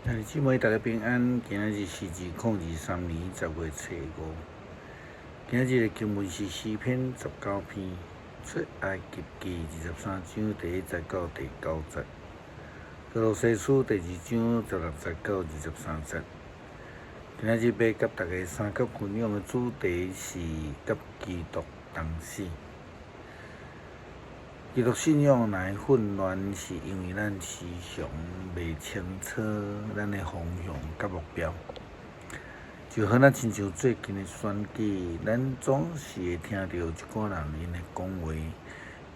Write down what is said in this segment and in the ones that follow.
兄弟姊妹，大家平安。今仔日是2023年10月初5。今仔日的經文是詩篇19篇，出埃及記23章第1節到第9節，歌羅西書第2章16節到23節。今仔日欲佮大家相佮分享的主題是佮基督同死。基督信仰若會混亂，是因為咱時常袂清楚咱的方向佮目標。就好若親像最近的選舉，咱總是會聽著一寡人𪜶的講話，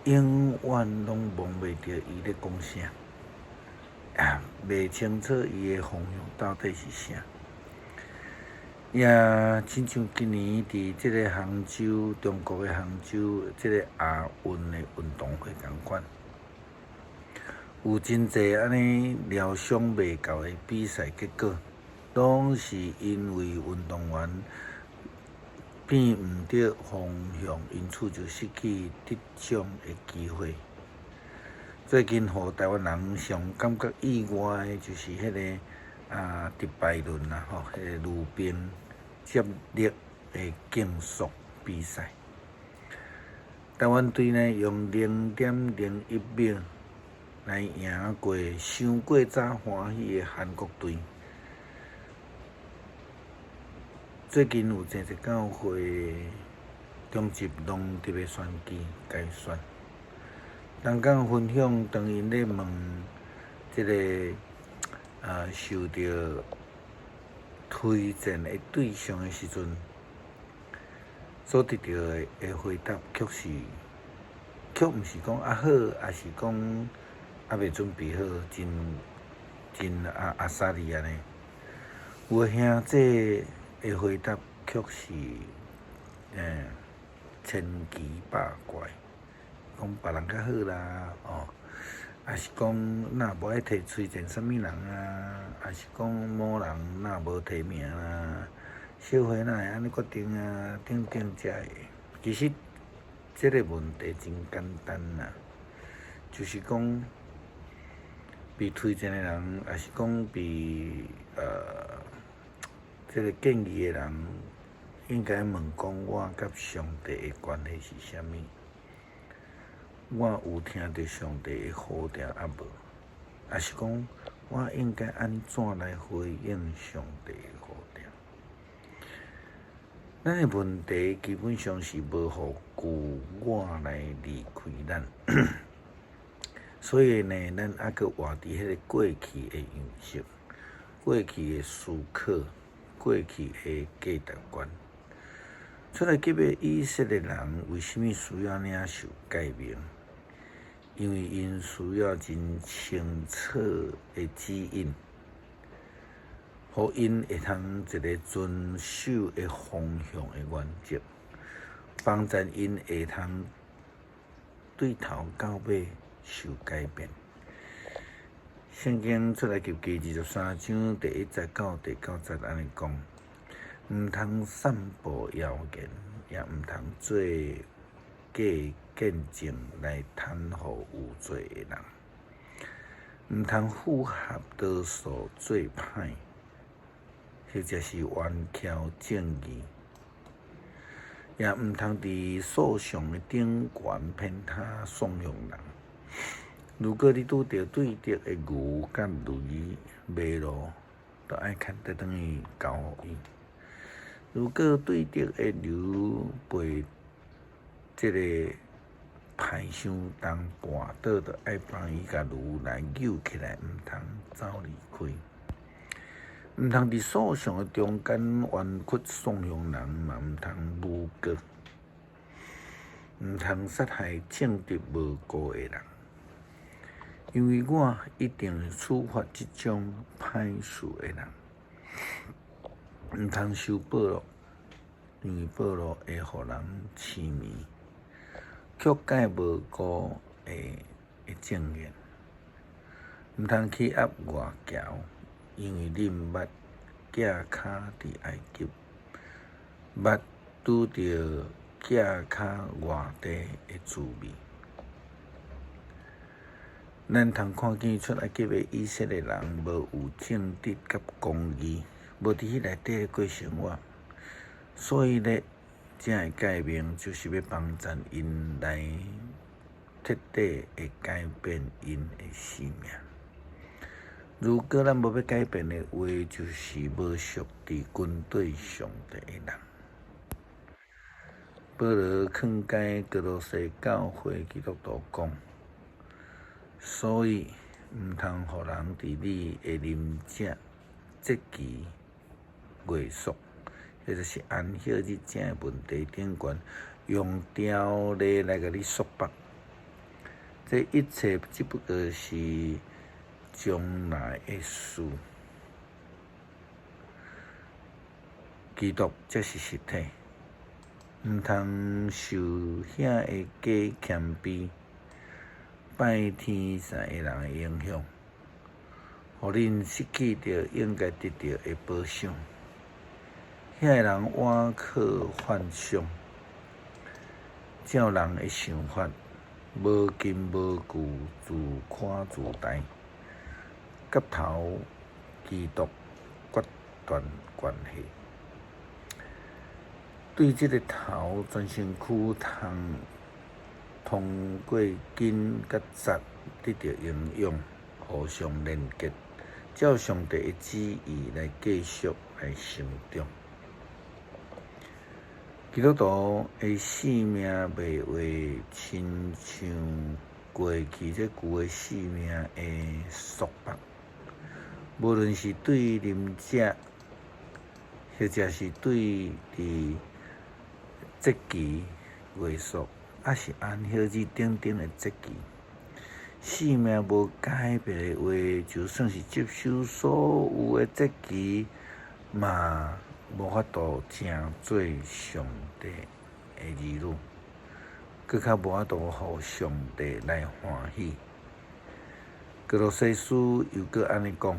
永遠攏摸袂著伊咧講啥，袂清楚伊的方向到底是啥。也親像今年佇這个杭州，中國的杭州，這个亞運的運動會仝款，有真濟按呢料想袂到的比賽結果，攏是因為運動員變毋著方向，因此就失去得獎的機會。最近予台灣人上感覺意外的，就是彼个迪拜輪啦，吼，彼个溜冰接力的競速比賽，台灣隊呢用0.01秒來贏過傷過早歡喜的韓國隊。最近有真濟教會中執攏特別選舉改選，同工分享當𪜶咧問這个受著推薦的對象的時陣，所得著的回答卻是，卻毋是講啊好，抑是講猶未準備好，真真啊阿薩利按呢。有的兄弟的回答卻是，千奇百怪，講別人較好啦，哦。抑是講若無愛提推薦啥物人啊？抑是講某人若無提名啊？小會哪會按呢決定啊？等等遮个，其實這个問題真簡單啦，就是講被推薦的人，抑是講被這个建議的人，應該問講我佮上帝的關係是啥物？我有聽著上帝的呼召抑無？抑是講我應該按怎來回應上帝的呼召？咱的問題基本上是無予舊我來離開咱，所以呢，咱猶閣活佇彼个過去的樣式、過去的思考、過去的價值觀。出埃及的以色列人為啥物需要領受誡命？因為𪜶需要真清楚的指引，予𪜶會通一个遵守的方向的原則，幫助𪜶會通對頭到尾受改變。聖經出埃及記23章第1節到第9節按呢講：毋通散布謠言，也毋通做假見證來袒護有罪的人，毋通附和多數做歹，或者是冤蹺正義，也毋通佇訴訟的頂懸偏袒訟向人。如果你拄著對敵的牛佮驢迷路，就愛牽倒轉去交予伊。如果對敵的驢被這个刣傷重絆倒，就愛幫伊共驢來搝起來，毋通走離開。毋通佇訴訟的中間冤屈訟向人，嘛毋通誣告，毋通殺害正直無辜的人，因為我一定會處罰這種歹事的人。毋通收賄賂，因為賄賂會予人癡迷，曲解無辜的證言。毋通欺壓外僑，因為恁捌寄跤佇埃及，捌拄著寄跤外地的滋味。咱通看見出埃及的以色列人無有正直佮公義，無佇彼內底過生活，所以咧，這个誡命就是欲幫贊𪜶來徹底的改變𪜶的生命。如果咱無欲改變的話，就是無屬佇軍隊上帝的人。保羅勸誡歌羅西教會基督徒講：所以毋通予人佇你的啉食、節期、月朔，或者是安息日這个問題頂懸，用條例來共你束縛。這一切只不過是將來的事，基督才是實體，毋通受遐个假謙卑、拜天使的人的影響，予恁失去著應該得著的保賞。遐个人倚靠幻想，照人的想法，無根無據，自誇自大，佮頭基督割斷關係。對這个頭，全身軀通通過筋佮節得著營養，互相連結，照上帝的旨意來繼續來成長。基督徒的生命袂會親像過去這舊的生命的束縛，無論是對啉食，或者是對佇節期、月朔，抑是安息日等等的節期，生命無改變的話，就算是接受所有的節期，嘛無法度成做上帝的兒女，閣較無法度予上帝來歡喜。歌羅西書又閣按呢講，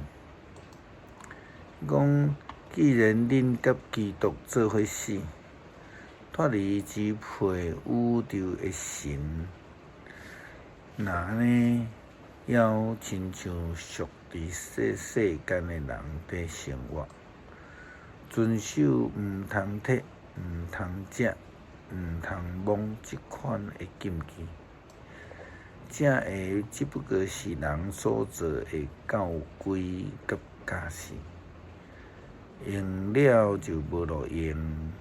講既然恁佮基督做伙死，脫離支配宇宙的神，若按呢，猶親像屬佇這世間的人佇生活，遵守毋通提、毋通食、毋通摸這款的禁忌，這个只不過是人所做的教規佮教示，用了就無路用。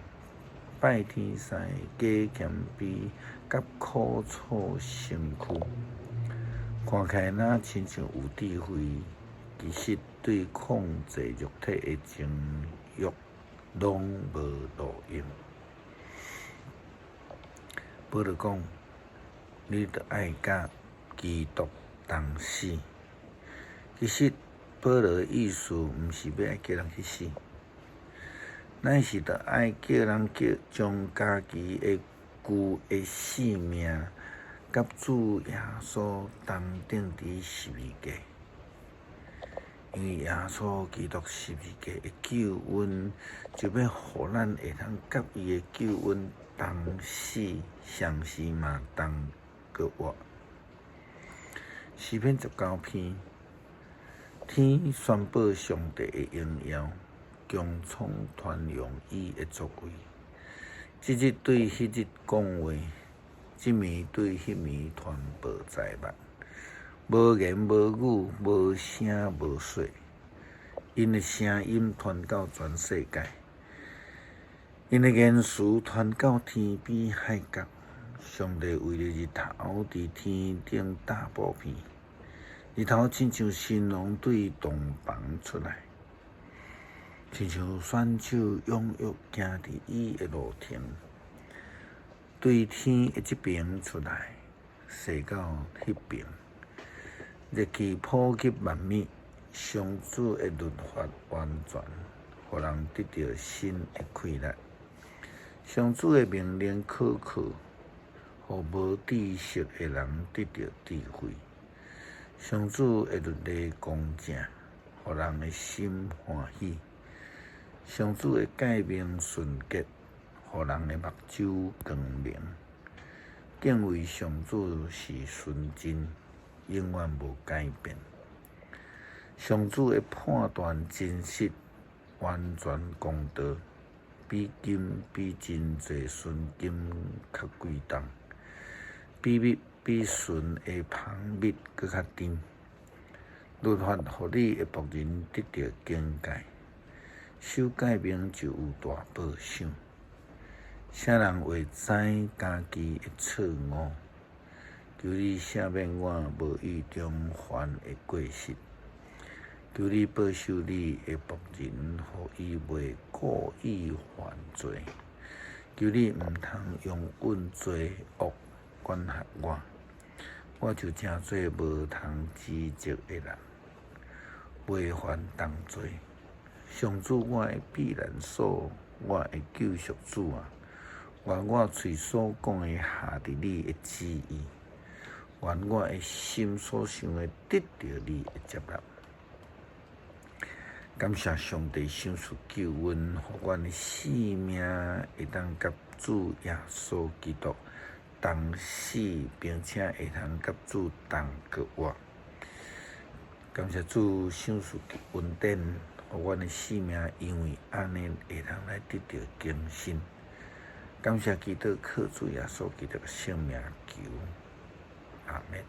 拜天使、假謙卑佮苦楚身軀，看起來若親像有智慧，其實對控制肉體的情慾攏無路用。保羅講，你著愛佮基督同死。其實保羅的意思毋是欲愛叫人去死，乃是著愛叫人叫將家己的舊的性命佮主耶穌同釘佇十字架，因為耶穌基督十字架的救恩，就欲予咱會當佮伊的救恩同死，同時嘛同閣活。詩篇19篇，天宣布上帝的榮耀，穹蒼傳揚伊的作為。這日對彼日講話，這暝對彼暝傳報知物。無言無語，無聲無說，𪜶的聲音傳到全世界，𪜶的言辭傳到天邊海角。上帝為著日頭佇天頂搭布片，日頭親像新郎對洞房出來，親像選手踴躍行佇伊的路程，對天的這爿出來，踅到彼爿，熱氣普及萬物，上主的律法完全，予人得著新的氣力。上主的命令可靠，予無知識的人得著智慧。上主的律例公正，予人的心歡喜。上主的誡命純潔，予人的目睭光明。敬畏上主是純真，永遠無改變。上主的判斷真實，完全公道，比金比真濟純金較貴重，比蜜比純的蜂蜜閣較甜。律法予你的僕人得著警戒，守誡命就有大報賞。啥人會知家己的錯誤？求你赦免我無意中犯的過失。求你保守你的僕人，予伊袂故意犯罪。求你毋通容忍罪惡管轄我，我就成做無通指責的人，袂犯重罪。上主，我的避難所，我的救贖主啊！願我喙所講的合佇你的旨意，願我的心所想的得著你的接納。感謝上帝賞賜救恩，予阮的性命會當佮主耶穌基督同死，並且會通佮主同閣活。感謝主賞賜恩典，予阮的性命因為按呢會通來得著更新。感謝基督，靠主耶穌基督的聖名求，阿們。